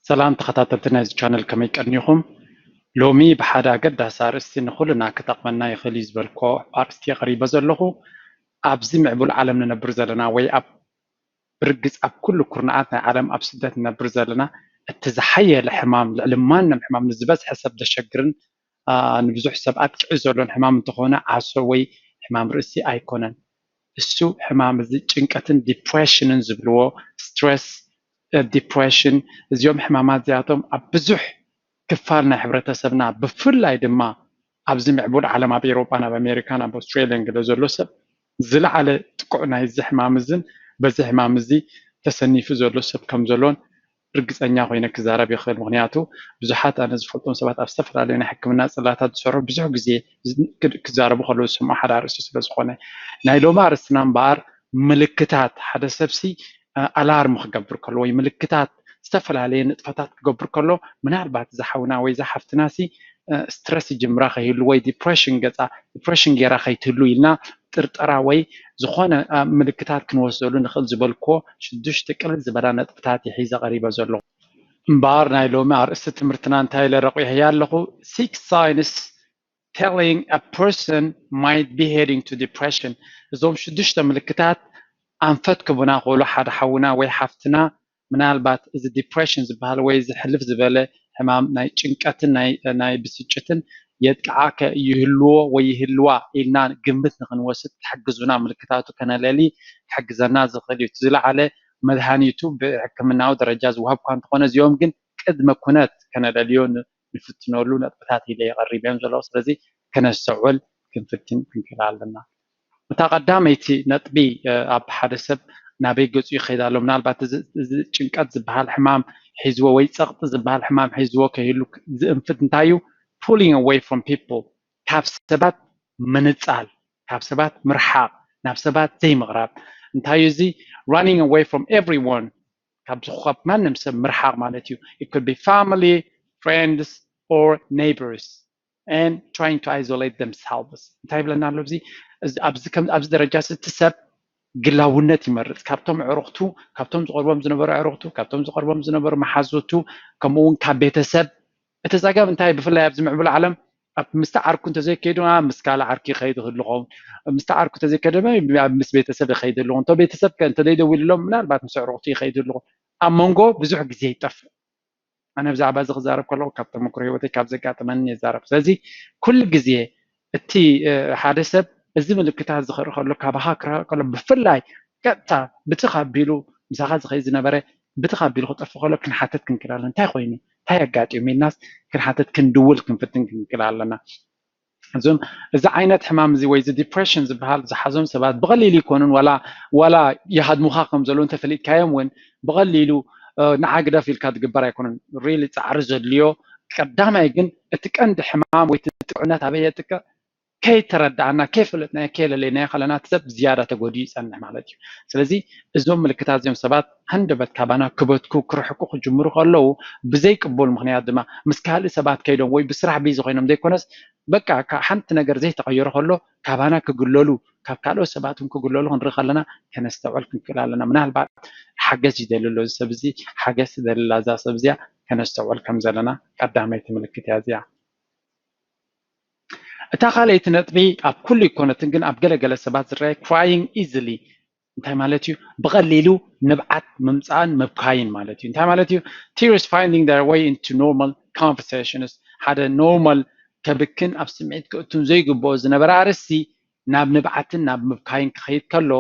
ሰላም ተኸታተልቲ ናይዚ ቻነል፣ ከመይ ቀኒኹም? ሎሚ ብሓደ ኣገዳሲ ኣርእስቲ ንኹልና ክጠቕመና ይኽእል እዩ ዝበልኮ ኣርእስቲ የቕሪበ ዘለኹ። ኣብዚ ምዕቡል ዓለም ንነብር ዘለና ወይ ኣብ ብርግጽ ኣብ ኩሉ ኩርናዓት ናይ ዓለም ኣብ ስደት ንነብር ዘለና እቲ ዝሓየለ ሕማም፣ ልዕሊ ማንም ሕማም ንዝበዝሐ ሰብ ዘሸግርን ንብዙሕ ሰብ ኣጥቂዑ ዘሎን ሕማም እንተኾነ ዓሶ ወይ ሕማም ርእሲ ኣይኮነን። እሱ ሕማም እዚ ጭንቀትን ዲፕሬሽንን ዝብልዎ፣ ስትረስ ዲፕሬሽን፣ እዚኦም ሕማማት እዚኣቶም ኣብ ብዙሕ ክፋል ናይ ሕብረተሰብና ብፍላይ ድማ ኣብዚ ምዕቡል ዓለም ኣብ ኤሮጳን ኣብ ኣሜሪካን ኣብ ኣውስትራልያን ገለ ዘሎ ሰብ ዝለዓለ ጥቁዕ ናይዚ ሕማም እዝን በዚ ሕማም እዚ ተሰኒፉ ዘሎ ሰብ ከም ዘሎን ርግጸኛ ኮይነ ክዛረብ ይኽእል። ምክንያቱ ብዙሓት ኣነ ዝፈልጦም ሰባት ኣብ ዝተፈላለዩ ናይ ሕክምና ጽላታት ዝሰርሑ ብዙሕ ግዜ ክዛረቡ ከለዉ ዝሰምዖ ሓደ ኣርእስቲ ስለ ዝኾነ ናይ ሎሚ ኣርእስትና እምበኣር ምልክታት ሓደ ሰብሲ ኣላርም ክገብር ከሎ ወይ ምልክታት ዝተፈላለየ ንጥፈታት ክገብር ከሎ ምናልባት ዝሓውና ወይ ዝሓፍትናሲ ስትረስ ይጅምራ ከይህሉ ወይ ዲፕሬሽን ገፃ ዲፕሬሽን ገይራ ከይትህሉ ኢልና ጥርጠራ ወይ ዝኾነ ምልክታት ክንወስደሉ ንኽእል ዝበልኮ ሽዱሽተ ቅልል ዝበላ ነጥብታት ይሒዘ ቀሪበ ዘለኹ። እምበኣር ናይ ሎሚ ኣርእስቲ ትምህርትና እንታይ ኢለ ረቑሕያ ኣለኹ? Six signs telling a person might be heading to depression። እዞም ሽዱሽተ ምልክታት ኣንፈት ክቡና ክብሉ ሓደ ሓውና ወይ ሓፍትና ምናልባት እዚ ዲፕሬሽን ዝበሃል ወይ እዚ ሕልፍ ዝበለ ሕማም ናይ ጭንቀትን ናይ ብስጭትን የጥቅዓከ ይህልዎ ወይ ይህልዋ ኢልና ግምት ንክንወስድ ክሕግዙና ምልክታቱ ከነለሊ ክሕግዘና ዝኽእል እዩ። እቲ ዝለዓለ መድሃኒቱ ብሕክምናዊ ደረጃ ዝወሃብ እኳ እንተኾነ እዚኦም ግን ቅድመ ኩነት ከነለልዮ ንፍትነሉ ነጥብታት ኢለ ይቐሪብ እዮም ዘለዉ። ስለዚ ከነስተውዕል ክንፍትን ክንክእል ኣለና። እታ ቀዳመይቲ ነጥቢ ኣብ ሓደ ሰብ ናበይ ገጹ ይኸይድ ኣሎ፣ ምናልባት እዚ ጭንቀት ዝበሃል ሕማም ሒዝዎ ወይ ጸቕጢ ዝበሃል ሕማም ሒዝዎ ከይህሉ ዝእንፍት እንታይ እዩ? Pulling away from people፣ ካብ ሰባት ምንጻል፣ ካብ ሰባት ምርሓቕ፣ ናብ ሰባት ዘይምቕራብ። እንታይ እዩ እዚ? Running away from everyone፣ ካብ ማንም ሰብ ምርሓቕ ማለት እዩ። It could be family, friends or neighbors and trying to isolate themselves። እንታይ ይብለና ኣሎ ኣብዚ ደረጃ? እቲ ሰብ ግላውነት ይመርጽ። ካብቶም ኣዕሩኽቱ፣ ካብቶም ዝቐርቦም ዝነበሩ ኣዕሩኽቱ፣ ካብቶም ዝቐርቦም ዝነበሩ መሓዙቱ፣ ከምኡ እውን ካብ ቤተሰብ። እቲ ጸገም እንታይ? ብፍላይ ኣብዚ ምዕቡል ዓለም ኣብ ምስቲ ዓርኩ እንተዘይከይዱ ምስ ካልእ ዓርኪ ይኸይድ ይኽእል ዝኸውን፣ ምስቲ ዓርኩ እንተዘይከደ ምስ ቤተሰብ ይኸይድ ኣለኹ። እንተ ቤተሰብ እንተዘይደዊሉሎም ምናልባት ምስ ኣዕሩኽቱ ይኸይድ ኣለኹ። ኣብ መንጎ ብዙሕ ግዜ ይጠፍእ። ኣነ ብዛዕባ እዚ ክዛረብ ከለኹ ካብ ተመክሮ ህይወተይ ካብ ዘጋጠመኒ ይዛረብ። ስለዚ ኩሉ ግዜ እቲ ሓደ ሰብ እዚ ምልክታት ዝኽርኢ ከሎ ካባኻ ክርሕቕ ከሎ ብፍላይ ቀጥታ ብትኽ ኣቢሉ ምሳኻ ዝኸይድ ዝነበረ ብትኽ ኣቢሉ ክጠፍእ ከሎ ክንሓተት ክንክእል ኣለና። እንታይ ኮይኑ እንታይ ኣጋጢሙ ኢልናስ ክንሓተት ክንድውል ክንፍትን ክንክእል ኣለና። እዞም እዚ ዓይነት ሕማም እዚ ወይ እዚ ዲፕሬሽን ዝበሃል ዝሓዞም ሰባት ብቐሊሉ ይኮኑን ዋላ ዋላ ይሃድሙኻ ከም ዘለዉ እንተፈሊጥካዮም እውን ብቐሊሉ ንዓ ግደፍ ኢልካ ዝግበር ኣይኮነን። ሪሊ ፃዕሪ ዘድልዮ ቀዳማይ ግን እቲ ቀንዲ ሕማም ወይ እቲ ጥዑነት ኣበይ የጥቅዕ ከይተረዳእና ከይፈለጥናዮ ከየለለይናዮ ከለና እቲ ሰብ ዝያዳ ተጎዲኡ ይፀንሕ ማለት እዩ። ስለዚ እዞም ምልክታት እዚኦም ሰባት ሃንደበት ካባና ክበትኩ ክርሕቁ ክጅምሩ ከለዉ ብዘይቅቡል ምክንያት ድማ ምስ ካልእ ሰባት ከይዶም ወይ ብስራሕ ቢዚ ኮይኖም ዘይኮነስ በቃ ሓንቲ ነገር ዘይተቐየሩ ከሎ ካባና ክግለሉ ካብ ካልኦት ሰባት እውን ክግለሉ ክንርኢ ከለና ከነስተውዕል ክንክእል ኣለና። ምናልባት ሓገዝ ይደሊ ኣሎ እዚ ሰብ እዚ ሓገዝ ትደሊ ኣላ እዛ ሰብ እዚኣ ከነስተውዕል ከም ዘለና ቀዳመይቲ ምልክት እያ እዚኣ። እታ ካልኣይቲ ነጥቢ ኣብ ኩሉ ኣይኮነትን ግን ኣብ ገለገለ ሰባት ዝረኣይ crying easily እንታይ ማለት እዩ? ብቐሊሉ ንብዓት ምምፃእን ምብካይን ማለት እዩ። እንታይ ማለት እዩ? Tears finding their way into normal conversations ሓደ ኖርማል ከብክን ኣብ ስምዒት ክእቱን ዘይግብኦ ዝነበረ ኣርእስቲ ናብ ንብዓትን ናብ ምብካይን ክኸይድ ከሎ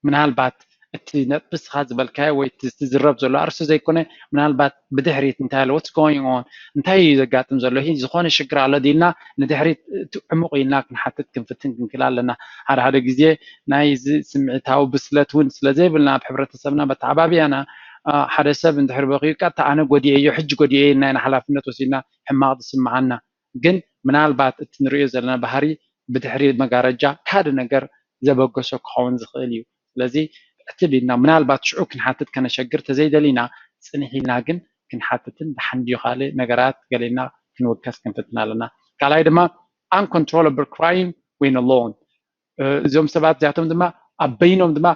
ምናልባት እቲ ነጥቢ እስኻ ዝበልካዮ ወይ እቲ ዝዝረብ ዘሎ ኣርእስቲ ዘይኮነ ምናልባት ብድሕሪት እንታይ ኣሎ what's going on እንታይ እዩ ዘጋጥም ዘሎ ሂ ዝኾነ ሽግር ኣሎ ድልና ንድሕሪት ዕሙቕ ኢልና ክንሓትት ክንፍትን ክንክእል ኣለና። ሓደ ሓደ ግዜ ናይ እዚ ስምዒታዊ ብስለት እውን ስለ ዘይብልና ኣብ ሕብረተሰብና መተዓባብያና ሓደ ሰብ እንድሕር በኺዩ ቀጥታ ኣነ ጎዲኤዮ ሕጂ ጎዲኤዮ ኢልና ኢና ሓላፍነት ወሲድና ሕማቕ ዝስምዓና። ግን ምናልባት እቲ ንርእዮ ዘለና ባህሪ ብድሕሪ መጋረጃ ካልእ ነገር ዘበገሶ ክኸውን ዝኽእል እዩ። ስለዚ ዕትብ ኢልና ምናልባት ሽዑ ክንሓትት ከነሸግር ተዘይደሊና ጽንሕ ኢልና ግን ክንሓትትን ደሓን ድዩ ካልእ ነገራት ገሊና ክንውከስ ክንፍትን ኣለና። ካልኣይ ድማ uncontrollable crying when alone እዚኦም ሰባት እዚኣቶም ድማ ኣብ በይኖም ድማ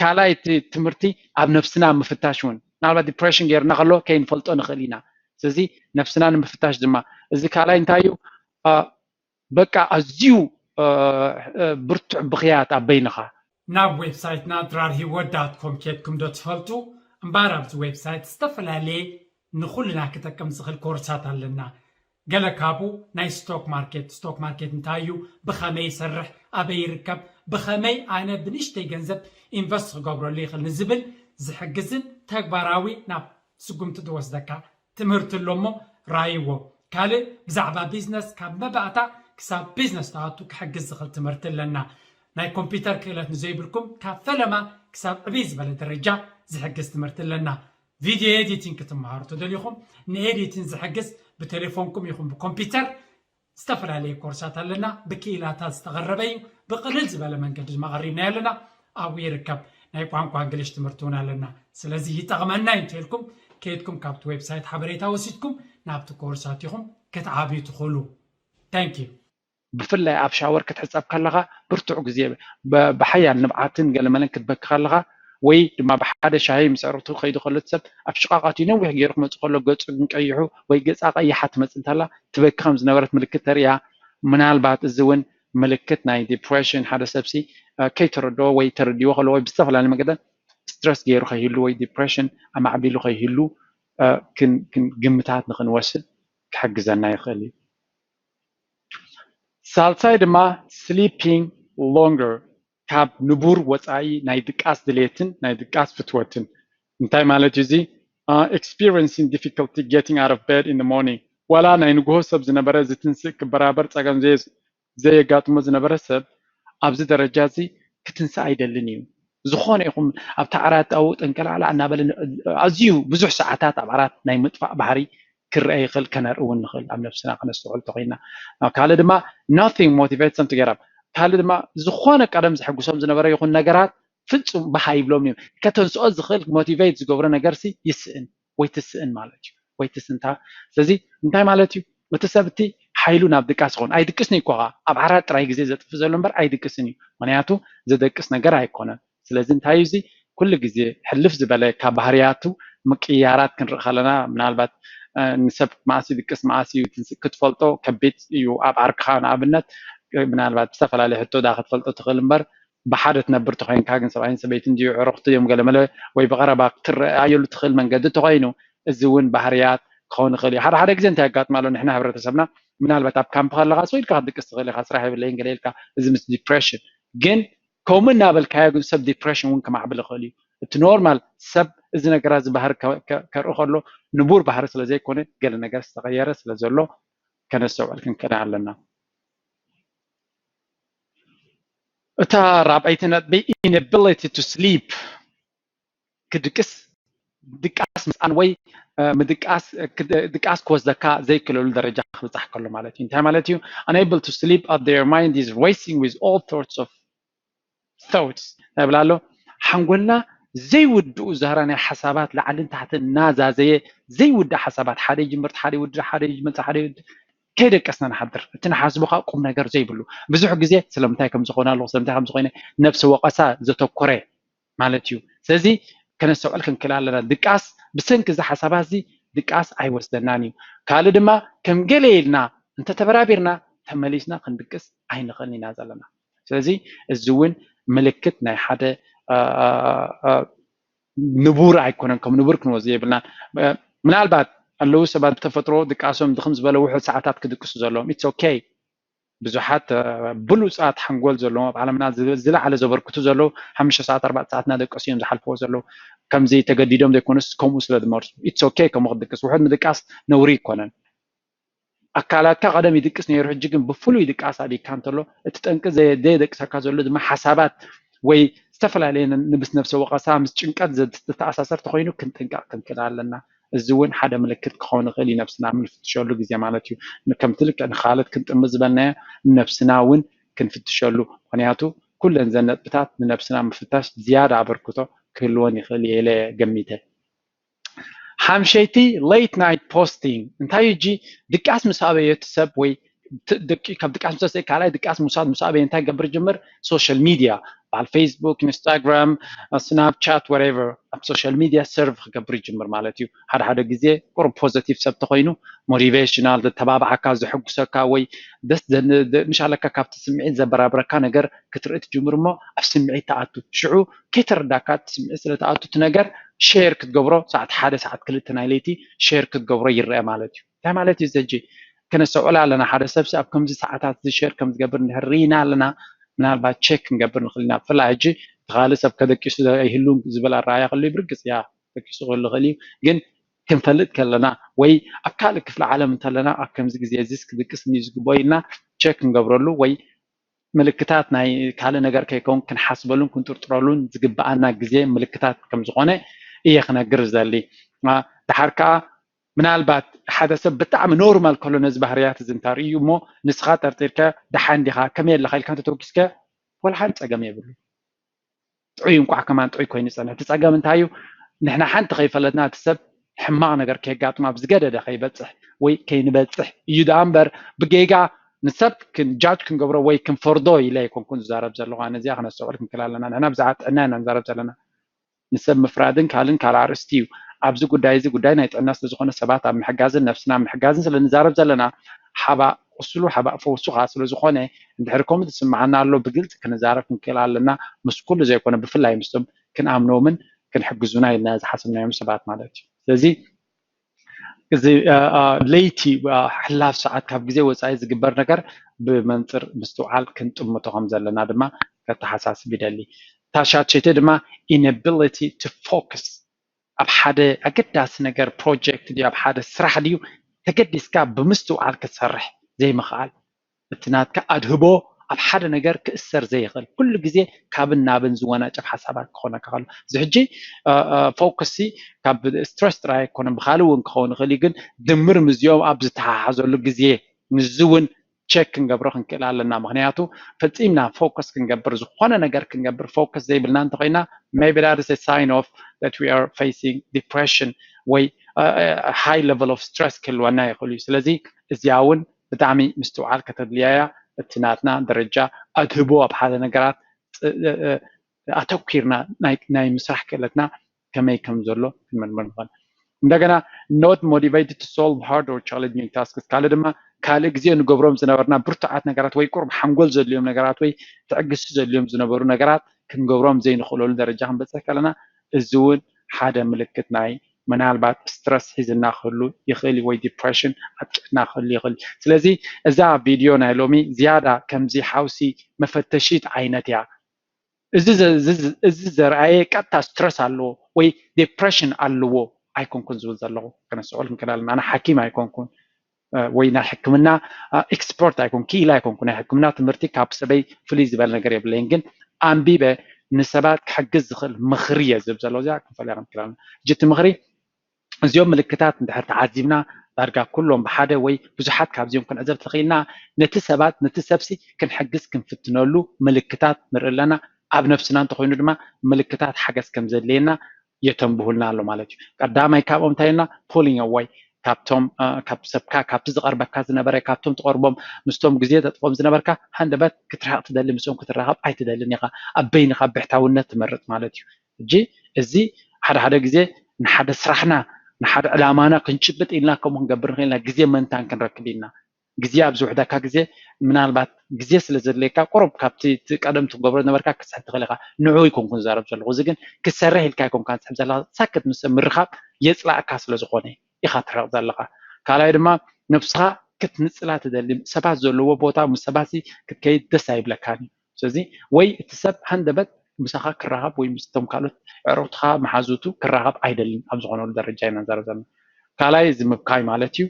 ካልኣይ እቲ ትምህርቲ ኣብ ነፍስና ምፍታሽ እውን ምናልባት ዲፕሬሽን ጌርና ከሎ ከይንፈልጦ ንኽእል ኢና። ስለዚ ነብስና ንምፍታሽ ድማ እዚ ካልኣይ እንታይ እዩ? በቃ ኣዝዩ ብርቱዕ ብኽያት ኣብ በይንኻ። ናብ ዌብሳይትና ድራር ሂወት ዳት ኮም ኬድኩም ዶ ትፈልጡ? እምበኣር ኣብዚ ዌብሳይት ዝተፈላለየ ንኹልና ክጠቅም ዝኽእል ኮርሳት ኣለና። ገለ ካብኡ ናይ ስቶክ ማርኬት፣ ስቶክ ማርኬት እንታይ እዩ፣ ብኸመይ ይሰርሕ፣ ኣበይ ይርከብ፣ ብኸመይ ኣነ ብንእሽተይ ገንዘብ ኢንቨስት ክገብረሉ ይኽእል ንዝብል ዝሕግዝን ተግባራዊ ናብ ስጉምቲ ዝወስደካ ትምህርቲ ኣሎ እሞ ራይዎ። ካልእ ብዛዕባ ቢዝነስ ካብ መባእታ ክሳብ ቢዝነስ ትኣቱ ክሕግዝ ዝኽእል ትምህርቲ ኣለና። ናይ ኮምፒውተር ክእለት ንዘይብልኩም ካብ ፈለማ ክሳብ ዕብይ ዝበለ ደረጃ ዝሕግዝ ትምህርቲ ኣለና። ቪድዮ ኤዲቲንግ ክትመሃሩ ተደሊኹም ንኤዲቲንግ ዝሕግዝ ብቴሌፎንኩም ይኹን ብኮምፒውተር ዝተፈላለየ ኮርሳት ኣለና። ብክኢላታት ዝተቐረበ እዩ። ብቕልል ዝበለ መንገዲ ድማ ቀሪብናዮ ኣለና። ኣብኡ ይርከብ። ናይ ቋንቋ እንግሊሽ ትምህርቲ እውን ኣለና። ስለዚ ይጠቕመና እዩ እንተልኩም ከይድኩም ካብቲ ዌብሳይት ሓበሬታ ወሲድኩም ናብቲ ኮርሳት ኢኹም ክትዓብዩ ትኽእሉ። Thank you። ብፍላይ ኣብ ሻወር ክትሕፀብ ከለኻ ብርቱዕ ግዜ ብሓያል ንብዓትን ገለመለን ክትበኪ ከለኻ ወይ ድማ ብሓደ ሻሂ ምስ ዕርክቱ ክኸይዱ ከሎ እቲ ሰብ ኣብ ሽቓቕ ኣትዩ ነዊሕ ገይሩ ክመፅእ ከሎ ገፁ ግን ቀይሑ ወይ ገፃ ቀይሓ ትመፅእ እንተላ ትበኪ ከም ዝነበረት ምልክት ተርእያ። ምናልባት እዚ እውን ምልክት ናይ ዲፕሬሽን ሓደ ሰብሲ ከይተረድኦ ወይ ተረዲዎ ከሎ ወይ ብዝተፈላለዩ መገደን ስትረስ ገይሩ ከይህሉ ወይ ዲፕሬሽን ኣማዕቢሉ ከይህሉ ግምታት ንክንወስድ ክሕግዘና ይኽእል እዩ። ሳልሳይ ድማ sleeping longer ካብ ንቡር ወፃኢ ናይ ድቃስ ድሌትን ናይ ድቃስ ፍትወትን እንታይ ማለት እዩ እዚ experiencing difficulty getting out of bed in the morning ዋላ ናይ ንግሆ ሰብ ዝነበረ ዝትንስእ ክበራበር ፀገም ዘየጋጥሞ ዝነበረ ሰብ ኣብዚ ደረጃ እዚ ክትንስእ ኣይደልን እዩ። ዝኾነ ይኹን ኣብቲ ዓራት ኣብኡ ጠንቀላዕላዕ እናበለ ኣዝዩ ብዙሕ ሰዓታት ኣብ ዓራት ናይ ምጥፋእ ባህሪ ክረአ ይኽእል ከነርኢ እውን ንኽእል ኣብ ነብስና ከነስተውዕል ተኮይና ካልእ ድማ nothing motivates them to get up ካልእ ድማ ዝኾነ ቀደም ዝሕጉሶም ዝነበረ ይኹን ነገራት ፍጹም ባህ ኣይብሎም እዮም ከተንስኦ ዝኽእል ሞቲቬት ዝገብሮ ነገርሲ ይስእን ወይ ትስእን ማለት እዩ ወይ ትስንታ ስለዚ እንታይ ማለት እዩ እቲ ሰብ እቲ ሓይሉ ናብ ድቃስ ይኸውን ኣይድቅስን እዩ ኮኻ ኣብ ዓራት ጥራይ ግዜ ዘጥፍእ ዘሎ እምበር ኣይድቅስን እዩ ምክንያቱ ዘደቅስ ነገር ኣይኮነን ስለዚ እንታይ እዩ እዚ ኩሉ ግዜ ሕልፍ ዝበለ ካብ ባህርያቱ ምቅያራት ክንርኢ ከለና ምናልባት ንሰብ መዓስ ይድቅስ መዓስ እዩ ክትፈልጦ ከቢድ እዩ ኣብ ዓርክኻ ንኣብነት ምናልባት ብዝተፈላለየ ሕቶ ዳ ክትፈልጦ ትኽእል እምበር ብሓደ ትነብር ተኮይንካ ግን ሰብኣይን ሰበይትን ድዩ ዕሩኽቲ እዮም ገለመለ ወይ ብቐረባ ክትረኣየሉ ትኽእል መንገዲ ተኮይኑ እዚ እውን ባህርያት ክኸውን ይኽእል እዩ ሓደ ሓደ ግዜ እንታይ ኣጋጥም ኣሎ ንሕና ሕብረተሰብና ምናልባት ኣብ ካምፕ ከለኻ ሰው ኢልካ ክትድቅስ ትኽእል ኢኻ ስራሕ የብለይን ገለ ኢልካ እዚ ምስ ዲፕሬሽን ግን ከምኡ እናበልካዮ ግን ሰብ ዲፕሬሽን እውን ከማዕብል ይኽእል እዩ እቲ ኖርማል ሰብ እዚ ነገራት እዚ ባህሪ ከርኢ ከሎ ንቡር ባህሪ ስለ ዘይኮነ ገለ ነገር ዝተቐየረ ስለ ዘሎ ከነስተውዕል ክንክእል ኣለና እታ ራብዐይቲ ነጥቢ inability to sleep ክድቅስ ድቃስ ምስኣን ወይ ምድቃስ ድቃስ ክወስደካ ዘይክለሉ ደረጃ ክብፃሕ ከሎ ማለት እዩ እንታይ ማለት እዩ unable to sleep at their mind is racing with all sorts of thoughts ይብል ኣሎ ሓንጎልና ዘይውድኡ ዛህራ ናይ ሓሳባት ላዕልን ታሕትን እናዛዘየ ዘይውድእ ሓሳባት ሓደ ይጅምር ሓደ ይውድእ ሓደ ይመፅእ ሓደ ይውድእ ከይደቀስና ንሓድር እቲ ንሓስቦ ከዓ ቁም ነገር ዘይብሉ ብዙሕ ግዜ ስለምንታይ ከም ዝኾነ ኣለኹ ስለምንታይ ከም ዝኾነ ነብሲ ወቀሳ ዘተኮረ ማለት እዩ ስለዚ ከነስተውዕል ክንክእል ኣለና ድቃስ ብሰንኪ እዚ ሓሳባት እዚ ድቃስ ኣይወስደናን እዩ ካልእ ድማ ከም ገለ ኢልና እንተተበራቢርና ተመሊስና ክንድቅስ ኣይንኽእልን ኢና ዘለና ስለዚ እዚ እውን ምልክት ናይ ሓደ ንቡር ኣይኮነን ከም ንቡር ክንወስዶ የብልናን ምናልባት ኣለዉ ሰባት ብተፈጥሮ ድቃሶም ድኽም ዝበለ ውሑድ ሰዓታት ክድቅሱ ዘለዎም it's okay ብዙሓት ብሉፃት ሓንጎል ዘለዎም ኣብ ዓለምና ዝለዓለ ዘበርክቱ ዘለዉ ሓሙሽተ ሰዓት ኣርባዕተ ሰዓት እናደቀሱ እዮም ዝሓልፍዎ ዘለዉ ከምዚ ተገዲዶም ዘይኮኑስ ከምኡ ስለ ዝመርፁ it's okay ከምኡ ክድቅስ ውሑድ ምድቃስ ነውሪ ኣይኮነን ኣካላትካ ቀደም ይድቅስ ነይሩ ሕጂ ግን ብፍሉይ ድቃስ ኣብካ እንተሎ እቲ ጠንቂ ዘየደቅሰካ ዘሎ ድማ ሓሳባት ወይ ዝተፈላለየ ምስ ነብሰ ወቀሳ ምስ ጭንቀት ዝተኣሳሰር ተኮይኑ ክንጥንቀቅ ክንክእል ኣለና እዚ እውን ሓደ ምልክት ክኸውን ይኽእል እዩ ነብስና ምንፍትሸሉ ግዜ ማለት እዩ ከምቲ ልክዕ ንካልት ክንጥምር ዝበልናዮ ነብስና እውን ክንፍትሸሉ ምክንያቱ ኩለን ዘን ነጥብታት ንነብስና ምፍታሽ ዝያዳ ኣበርክቶ ክህልወን ይኽእል እየ ኢለ ገሚተ ሓምሸይቲ late night posting እንታይ እዩ ድቃስ ምስ ኣበዮ እቲ ሰብ ወይ ደቂ ካብ ድቃስ ምስ ካልኣይ ድቃስ ምውሳድ ምስ ኣበይ እንታይ ክገብር ይጅምር? ሶሻል ሚድያ በዓል ፌስቡክ፣ ኢንስታግራም፣ ስናፕቻት፣ ወሬቨር ኣብ ሶሻል ሚድያ ሰርቭ ክገብር ይጅምር ማለት እዩ። ሓደ ሓደ ግዜ ቁሩብ ፖዘቲቭ ሰብ ተኮይኑ ሞቲቬሽናል ዘተባብዓካ ዘሐጉሰካ ወይ ደስ ምሻለካ ካብቲ ስምዒት ዘበራብረካ ነገር ክትርኢ ትጅምር እሞ ኣብ ስምዒት ተኣቱ። ሽዑ ከይተረዳካ እቲ ስምዒት ስለተኣቱ እቲ ነገር ሼር ክትገብሮ ሰዓት ሓደ ሰዓት ክልተ ናይ ለይቲ ሼር ክትገብሮ ይረአ ማለት እዩ። እንታይ ማለት እዩ ዘጂ? ከነስተውዕል ኣለና። ሓደ ሰብሲ ኣብ ከምዚ ሰዓታት እዚ ሼር ከም ዝገብር እንድሕር ርኢና ኣለና ምናልባት ቸክ ክንገብር ንኽእል ኢና። ብፍላይ ሕጂ እቲ ካልእ ሰብ ከደቂሱ ይህሉ ዝብል ኣረኣያ ክህሉ ብርግፅ እያ ደቂሱ ክህሉ ይኽእል እዩ። ግን ክንፈልጥ ከለና ወይ ኣብ ካልእ ክፍሊ ዓለም እንተለና ኣብ ከምዚ ግዜ እዚስ ክድቅስ እዩ ዝግብኦ ኢልና ቸክ ክንገብረሉ ወይ ምልክታት ናይ ካልእ ነገር ከይከውን ክንሓስበሉን ክንጥርጥረሉን ዝግብኣና ግዜ ምልክታት ከም ዝኾነ እየ ክነግር ዝደሊ። ድሓር ከዓ ምናልባት ሓደ ሰብ ብጣዕሚ ኖርማል ከሎ ነዚ ባህርያት እዚ እንተርእዩ እሞ ንስኻ ጠርጢርከ ደሓን ዲኻ ከመይ ኣለኻ ኢልካ እንተተወኪስከ ወላ ሓንቲ ፀገም የብሉ። ጥዑይ እንኳዕ ከማን ጥዑይ ኮይኑ ይፀንሕ። እቲ ፀገም እንታይ እዩ? ንሕና ሓንቲ ከይፈለጥና እቲ ሰብ ሕማቕ ነገር ከየጋጥሞ ኣብ ዝገደደ ከይበፅሕ ወይ ከይንበፅሕ እዩ ደኣ እምበር ብጌጋ ንሰብ ክንጃጅ ክንገብሮ ወይ ክንፈርዶ ኢለ ኣይኮንኩን ዝዛረብ ዘለኹ። ኣነ እዚኣ ክነስተውዕል ክንክእል ኣለና። ንሕና ብዛዕባ ጥዕና ኢና ንዛረብ ዘለና። ንሰብ ምፍራድን ካልእን ካልእ ኣርእስቲ እዩ። ኣብዚ ጉዳይ እዚ ጉዳይ ናይ ጥዕና ስለዝኾነ ሰባት ኣብ ምሕጋዝን ነፍስና ኣብ ምሕጋዝን ስለ ንዛረብ ዘለና ሓባእ ቁስሉ ሓባእ ፈውሱ ከዓ ስለዝኾነ እንድሕር ከምኡ ዝስምዓና ኣሎ ብግልፂ ክንዛረብ ክንክእል ኣለና። ምስ ኩሉ ዘይኮነ ብፍላይ ምስቶም ክንኣምኖምን ክንሕግዙና ኢልና ዝሓሰብናዮም ሰባት ማለት እዩ። ስለዚ እዚ ለይቲ ሕላፍ ሰዓት ካብ ግዜ ወፃኢ ዝግበር ነገር ብመንፅር ምስትውዓል ክንጥምቶ ከም ዘለና ድማ ከተሓሳስብ ይደሊ። ታሻቸይተ ድማ inability to focus ኣብ ሓደ ኣገዳሲ ነገር ፕሮጀክት ድዩ ኣብ ሓደ ስራሕ ድዩ ተገዲስካ ብምስትውዓል ክትሰርሕ ዘይምኽኣል እቲ ናትካ ኣድህቦ ኣብ ሓደ ነገር ክእሰር ዘይኽእል ኩሉ ግዜ ካብን ናብን ዝወናጨፍ ሓሳባት ክኾነካ ከሎ እዚ ሕጂ ፎከስ ካብ ስትረስ ጥራይ ኣይኮነን ብካልእ እውን ክኸውን ይኽእል እዩ ግን ድምር ምስዚኦም ኣብ ዝተሓሓዘሉ ግዜ ንዚ እውን ቸክ ክንገብሮ ክንክእል ኣለና ምክንያቱ ፈፂምና ፎከስ ክንገብር ዝኾነ ነገር ክንገብር ፎከስ ዘይብልና እንተኮይና maybe that is a sign of that we are facing depression ወይ high level of stress ክህልወና ይኽእል እዩ ስለዚ እዚኣ እውን ብጣዕሚ ምስትውዓል ከተድልያ እያ እቲ ናትና ደረጃ ኣድህቦ ኣብ ሓደ ነገራት ኣተኪርና ናይ ምስራሕ ክእለትና ከመይ ከም ዘሎ ክንመርምር ንኽእል እንደገና not motivated to solve hard or challenging tasks ካልእ ድማ ካልእ ግዜ ንገብሮም ዝነበርና ብርቱዓት ነገራት ወይ ቁሩብ ሓንጎል ዘድልዮም ነገራት ወይ ትዕግስቲ ዘድልዮም ዝነበሩ ነገራት ክንገብሮም ዘይንኽእለሉ ደረጃ ክንበፅሕ ከለና እዚ እውን ሓደ ምልክት ናይ ምናልባት ስትረስ ሒዝና ክህሉ ይኽእል ወይ ዲፕሬሽን ኣብ ጥዕና ክህሉ ይኽእል ስለዚ እዛ ቪድዮ ናይ ሎሚ ዝያዳ ከምዚ ሓውሲ መፈተሺት ዓይነት እያ እዚ ዘርኣየ ቀጥታ ስትረስ ኣለዎ ወይ ዲፕሬሽን ኣለዎ ኣይኮንኩን ዝብል ዘለኹ ከነስዕል ክንክእል ኣለና ኣነ ሓኪም ኣይኮንኩን ወይ ናይ ሕክምና ኤክስፐርት ኣይኮን ክኢላ ኣይኮንኩ ናይ ሕክምና ትምህርቲ ካብ ሰበይ ፍልይ ዝበለ ነገር የብለይን ግን ኣንቢበ ንሰባት ክሕግዝ ዝኽእል ምኽሪ እየ ዝህብ ዘሎ እዚኣ ክንፈልያ ክንክእል ኣለና ሕጂ እቲ ምኽሪ እዚኦም ምልክታት እንድሕር ተዓዚብና ዳርጋ ኩሎም ብሓደ ወይ ብዙሓት ካብዚኦም ክንዕዘብ ተኽኢልና ነቲ ሰባት ነቲ ሰብሲ ክንሕግዝ ክንፍትነሉ ምልክታት ንርኢ ኣለና ኣብ ነፍስና እንተኮይኑ ድማ ምልክታት ሓገዝ ከም ዘድልየና የተንብሁልና ኣሎ ማለት እዩ ቀዳማይ ካብኦም እንታይ ኢልና pulling away ካብቶም ካብ ሰብካ ካብቲ ዝቐርበካ ዝነበረ ካብቶም ትቐርቦም ምስቶም ግዜ ተጥፎም ዝነበርካ ሃንደበት ክትርሕቕ ትደሊ ምስኦም ክትራኸብ ኣይትደልን ኢኻ ኣብ በይንኻ ብሕታውነት ትመርጥ ማለት እዩ ሕጂ እዚ ሓደ ሓደ ግዜ ንሓደ ስራሕና ንሓደ ዕላማና ክንጭብጥ ኢልና ከምኡ ክንገብር ንኽእልና ግዜ መንታን ክንረክብ ኢልና ግዜ ኣብ ዝውሕደካ ግዜ ምናልባት ግዜ ስለ ዘድለየካ ቁሩብ ካብቲ ቀደም ትገብሮ ዝነበርካ ክትስሕብ ትኽእል ኢኻ ንዑ ይኮንኩ ዝዛረብ ዘለኹ እዚ ግን ክትሰርሕ ኢልካ ይኮንካ ትስሕብ ዘለካ ሳክት ምስ ምርኻብ የፅላእካ ስለ ዝኾነ ኢኻ ትርሕቕ ዘለኻ ካልኣይ ድማ ነብስኻ ክትንፅላ ትደሊ ሰባት ዘለዎ ቦታ ምስ ሰባት ክትከይድ ደስ ኣይብለካን እዩ ስለዚ ወይ እቲ ሰብ ሃንደበት ምሳኻ ክራኸብ ወይ ምስቶም ካልኦት ዕሩኽትኻ መሓዙቱ ክራኸብ ኣይደልን ኣብ ዝኾነሉ ደረጃ ኢና ንዛረብ ዘለና ካልኣይ እዚ ምብካይ ማለት እዩ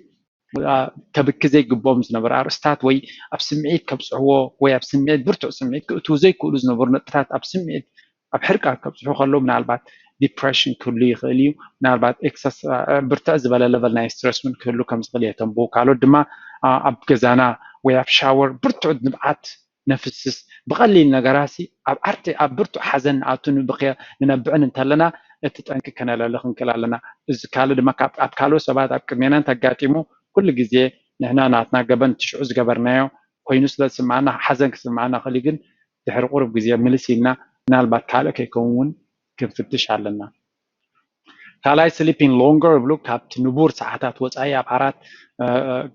ከብኪ ዘይግብኦም ዝነበሩ ኣርእስታት ወይ ኣብ ስምዒት ከብፅሕዎ ወይ ኣብ ስምዒት ብርቱዕ ስምዒት ክእትዉ ዘይክእሉ ዝነበሩ ነጥብታት ኣብ ስምዒት ኣብ ሕርቃን ከብፅሑ ከለዉ ምናልባት ዲፕሬሽን ክህሉ ይኽእል እዩ ምናልባት ኤክሰስ ብርትዕ ዝበለ ለቨል ናይ ስትረስ እውን ክህሉ ከም ዝኽእል የተንብሁ ካልኦት ድማ ኣብ ገዛና ወይ ኣብ ሻወር ብርቱዕ ንብዓት ነፍስስ ብቐሊል ነገራሲ ኣብ ዓርቲ ኣብ ብርቱዕ ሓዘን ንኣቱ ንብኽየ ንነብዕን እንተለና እቲ ጠንቂ ከነለሊ ክንክእል ኣለና እዚ ካልእ ድማ ኣብ ካልኦት ሰባት ኣብ ቅድሜና እንተጋጢሙ ኩሉ ግዜ ንሕና ናትና ገበን ትሽዑ ዝገበርናዮ ኮይኑ ስለ ዝስምዓና ሓዘን ክስምዓና ክእል ግን ድሕሪ ቁሩብ ግዜ ምልስ ኢልና ምናልባት ካልእ ከይከውን እውን ክንፍትሽ ኣለና። ካልኣይ sleeping longer ይብሉ። ካብቲ ንቡር ሰዓታት ወፃኢ ኣብ ዓራት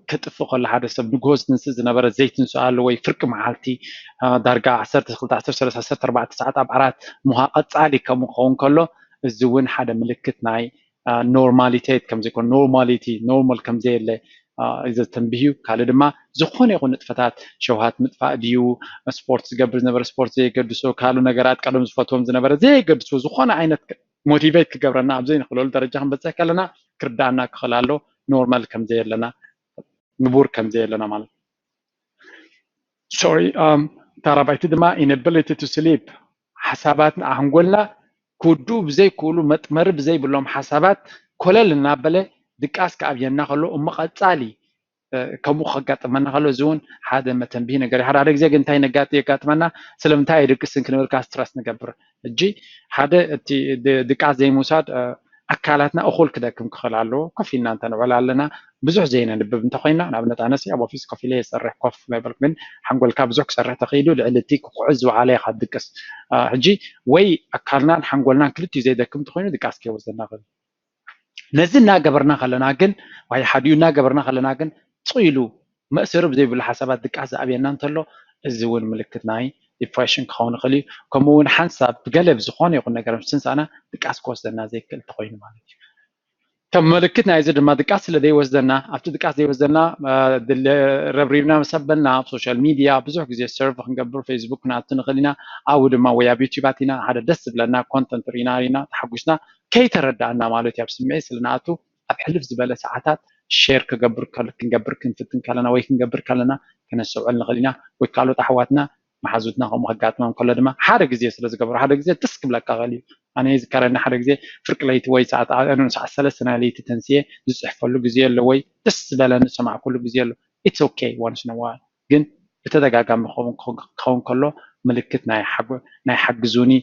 ክጥፍእ ከሎ ሓደ ሰብ ንግሆ ዝትንስእ ዝነበረ ዘይትንስኣሉ ወይ ፍርቂ መዓልቲ ዳርጋ ዓሰርተ ክልተ ዓሰርተ ሰለስተ ዓሰርተ ኣርባዕተ ሰዓት ኣብ ዓራት ምዃ ቀፃሊ ከም ክኸውን ከሎ እዚ እውን ሓደ ምልክት ናይ normality ከም ዘይኮነ normality normal ከም ዘየለ እዩ ዘተንብህ እዩ። ካልእ ድማ ዝኾነ ይኹን ንጥፈታት ሸውሃት ምጥፋእ ድዩ ስፖርት ዝገብር ዝነበረ ስፖርት ዘየገድሶ ካልእ ነገራት ቀደም ዝፈትዎም ዝነበረ ዘየገድሶ ዝኾነ ዓይነት ሞቲቬት ክገብረና ኣብ ዘይንኽእለሉ ደረጃ ክንበፅሕ ከለና ክርዳእና ክኽእል ኣሎ normal ከም ዘየለና ንቡር ከም ዘየለና ማለት sorry ታራባይቲ ድማ inability to sleep ሓሳባት ኣንጎልና ክውድኡ ብዘይክእሉ መጥመሪ ብዘይብሎም ሓሳባት ኮለል እናበለ ድቃስ ክኣብየና ከሎ እሞ ቀፃሊ ከምኡ ከጋጥመና ከሎ እዚ እውን ሓደ መተንብሂ ነገር ሓደ ሓደ ግዜ ግን እንታይ ነጋጥ የጋጥመና ስለምንታይ ኣይድቅስን ክንብል ከዓ ስትረስ ንገብር ሕጂ ሓደ እቲ ድቃስ ዘይምውሳድ ኣካላትና እኹል ክደክም ክኽእል ኣለዎ ኮፍ ኢልና እንተንዕል ኣለና ብዙሕ ዘይነንብብ እንተኮይና ንኣብነት ኣነሲ ኣብ ኦፊስ ኮፍ ኢለ የሰርሕ ኮፍ መበልኩ ግን ሓንጎልካ ብዙሕ ክሰርሕ ተኽኢሉ ልዕሊ እቲ ክኩዕዝ ዝወዓለ ኢኻ ድቅስ ሕጂ ወይ ኣካልናን ሓንጎልናን ክልቲኡ ዘይደክም እንተኮይኑ ድቃስ ከይወስደና ክእል ነዚ እናገበርና ከለና ግን ወይ ሓዲኡ እናገበርና ከለና ግን ፅኢሉ መእሰሪ ብዘይብሉ ሓሳባት ድቃስ ዝኣብየና እንተሎ እዚ እውን ምልክት ናይ ዲፕሬሽን ክኸውን ይኽእል እዩ። ከምኡ እውን ሓንሳብ ብገለ ብዝኾነ ይኹን ነገር ምስ ትንሳእና ድቃስ ክወስደና ዘይክእል እንተኾይኑ ማለት እዩ። ከም ምልክት ናይዚ ድማ ድቃስ ስለ ዘይወስደና ኣብቲ ድቃስ ዘይወስደና ረብሪብና ምስ ኣበልና ኣብ ሶሻል ሚድያ ብዙሕ ግዜ ሰርቭ ክንገብር ፌስቡክ ክንኣቱ ንኽእል ኢና። ኣብኡ ድማ ወይ ኣብ ዩቲባት ኢና ሓደ ደስ ዝብለና ኮንተንት ርኢና ርኢና ተሓጒስና ከይተረዳእና ማለት እዩ ኣብ ስምዒት ስለ ንኣቱ ኣብ ሕልፍ ዝበለ ሰዓታት ሼር ክገብር ክንገብር ክንፍትን ከለና ወይ ክንገብር ከለና ከነስተውዕል ንኽእል ኢና ወይ ካልኦት ኣሕዋትና መሓዙትና ከምኡ ከጋጥሞም ከሎ ድማ ሓደ ግዜ ስለ ዝገበሩ ሓደ ግዜ ደስ ክብለካ ኽእል እዩ ኣነ ይዝከረኒ ሓደ ግዜ ፍርቂ ለይቲ ወይ ሰዓት ሰዓት ሰለስተ ናይ ለይቲ ተንስየ ዝፅሕፈሉ ግዜ ኣሎ ወይ ደስ ዝበለኒ ዝሰማዕኩሉ ግዜ ኣሎ it's okay once in a while ግን ብተደጋጋሚ ክኸውን ከሎ ምልክት ናይ ሓግዙኒ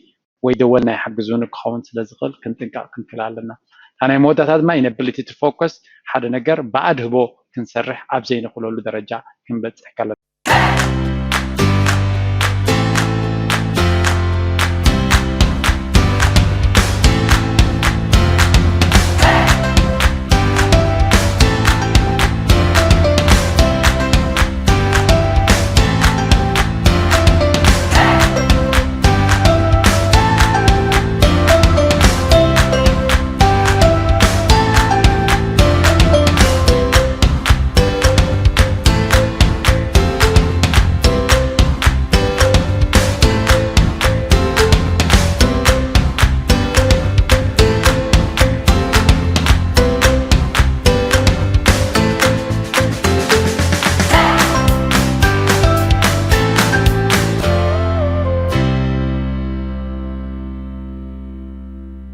ወይ ደወል ናይ ሓግዙኒ ክኸውን ስለ ዝኽእል ክንጥንቀቕ ክንክእል ኣለና። እታ ናይ መወዳእታ ድማ inability to focus ሓደ ነገር ብኣድህቦ ክንሰርሕ ኣብ ዘይንኽእለሉ ደረጃ ክንበፅሕ ከለና።